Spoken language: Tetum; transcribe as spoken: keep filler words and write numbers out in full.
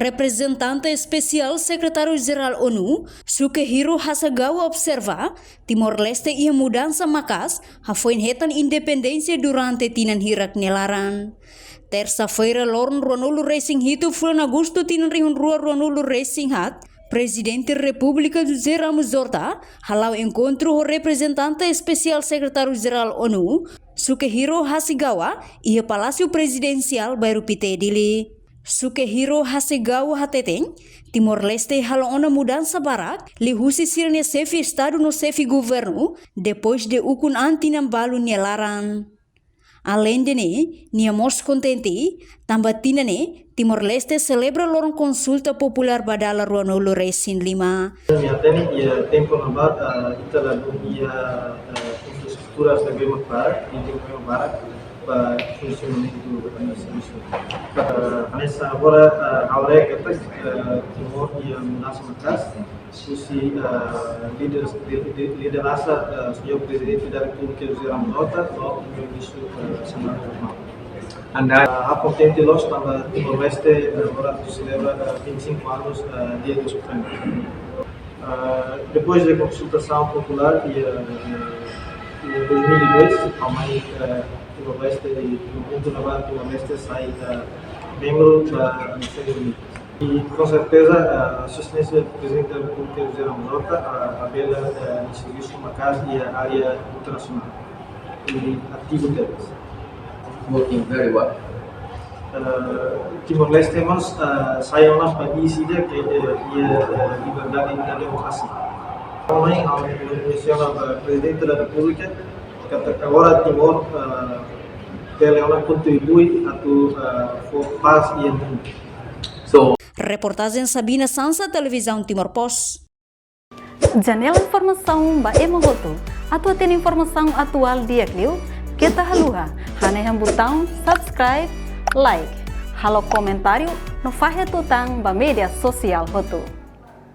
Reprezentante Espesiál Sekretáriu Jerál ONU, Sukehiro Hasegawa observa, Timor-Leste iha mudansa maka'as, hafoin hetan independénsia durante tinan hirak nia laran. Tersa-feira, loron ruanulu resin hitu fulan Agostu tinan rihun rua ruanulu resin haat, Prezidente Repúblika José Ramos Horta hala'o enkontru ho Reprezentante Espesiál Sekretáriu Jerál ONU, Sukehiro Hasegawa, iha Palásiu Prezidensiál Bairru Pité, Dili. Sukehiro Hasegawa hateten, Timor-Leste halo ona mudansa barak, liuhusi sira-nia xefe Estadu no xefe Governu, depois de ukun an tinan balu nia laran. Aleinde ne'e, nia mós kontente, tanba tinan ne'e, Timor-Leste selebra loron konsulta populár ba dala ruanulu resin lima. Nia hatene, iha tempu ne'ebá, ah, ita la dun iha, ah, infraestrutura ne'ebé mak barak, ita ne'ebé mak barak, ba funsionamentu, ah, servisu. Ah, hanesan agora, ah, ha'u haree katak, ah, Timor iha mudansa maka'as, husi, ah, líder, lí-, lí-, lideransa, ah, Señór Prezidente da Repúblika José Ramos Horta, no Primeiru-Ministru, ah, Xanana Gusmão. Anda. Ah, ha'u kontente loos tanba Timor-Leste, ah, agora atu selebra, ah, vinte e cinco anos, ah, Dia dos Povos. Ah, depois de konsultasaun populár, iha, ah, iha dois mil e dois, ha'u mai, ah, Timor-Leste, i momentu ne'ebá Timor-Leste sai, ah, membru da Nasoins Unidas. I, com certeza, a Sua Exelénsia Prezidente da Repúblika José Ramos Horta, ah, labele, ah, servisu maka'as iha área internasionál. I ativu tebes. Working very well. Ah, Timor-Leste mós, ah, sai ona país ida ke, eh, iha, eh, liberdade i demokrasia. Também, ah, mensiona ba Prezidente da Repúblika, katak agora Timor, ah, bele ona kontribui atu, ah, fó pás iha mundu. So, Reportajen Sabina Sansa, Televizaun Timor Post. Janela informasaun ba ema hotu. Atu hatene informasaun atuál di'ak liu, keta haluha hanehan butaun subscribe, like, halo komentáriu no fahe tutan ba média sosiál hotu.